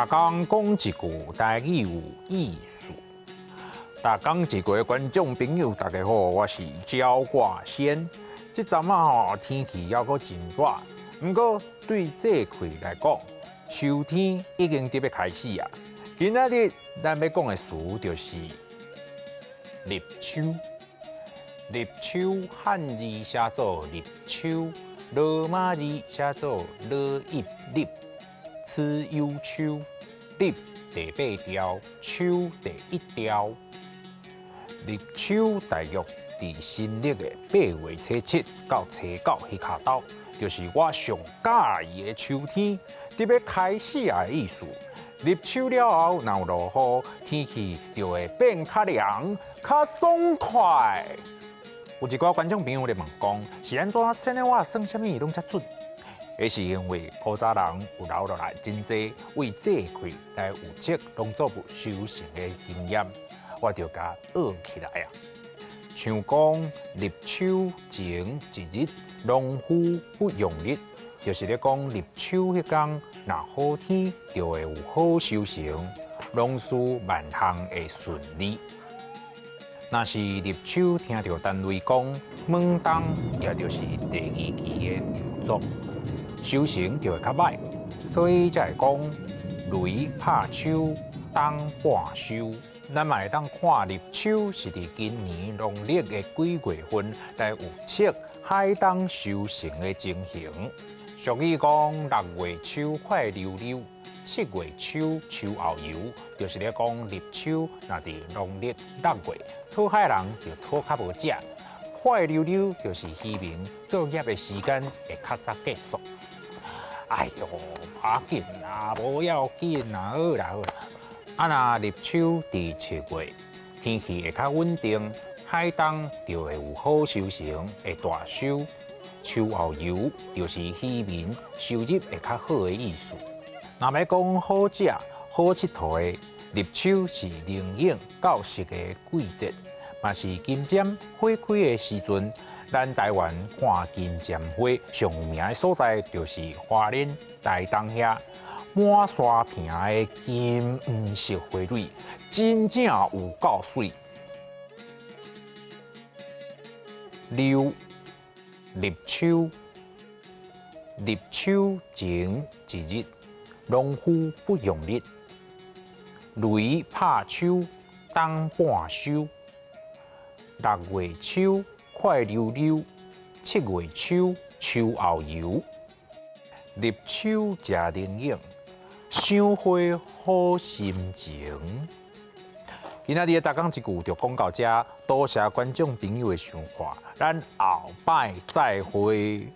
逐工講一句台語有意思。逐工一句的觀眾朋友，大家好，我是焦掛先。這陣仔吼天氣猶閣真熱，毋過對這季來講，秋天已經佇欲開始啊。今仔日咱欲講的詞就是立秋。立秋漢字寫做立秋，羅馬字寫做羅一立，此有秋，立第八條，秋第一條。立秋大約佇新曆的8月初7到初9彼跤晝，就是我上佮意的秋天，佇欲開始啊的意思。立秋了後，若有落雨，天氣就會變較涼、較爽快。有一寡觀眾朋友咧問講，是按怎先生我算啥物攏遮準？彼是因為古早人有留落來真濟為這季來預測農作物收成的經驗，我就共學起來啊。像講立秋前一日，農夫不用力，就是咧講立秋彼工，若好天就會有好收成，農事萬項會順利。若是立秋聽著單位講猛冬，也就是第二期的著作，收成就會較䆀，所以才會講雷拍秋，冬半收。咱嘛會當看立秋是佇今年農曆的幾月份來預測海冬收成的情形。俗語講六月秋快溜溜，七月秋秋後油，就是咧講立秋若佇農曆6月，討海人就討較無食。快溜溜就是漁民作業的時間會較早結束。哎喲，無要緊啦，無要緊啦，好啦好啦。啊，若立秋佇7月，天氣會較穩定，海冬就會有好收成，會大收。秋後油就是漁民收入會較好的意思。若欲講好食、好𨑨迌的，立秋是靈應到熟的季節，嘛是金針花開的時陣。咱台灣看金針花上有名的所在，就是花蓮、台東遐滿山坪的金黃色花蕊，真正有夠媠。六立秋，立秋前一日，農夫不用力，雷拍秋，冬半收。6月秋，快溜溜；7月秋，秋後油。立秋食靈應，賞花好心情。今仔日的逐工一句就講到這，多謝觀眾朋友的收看，咱後擺再會。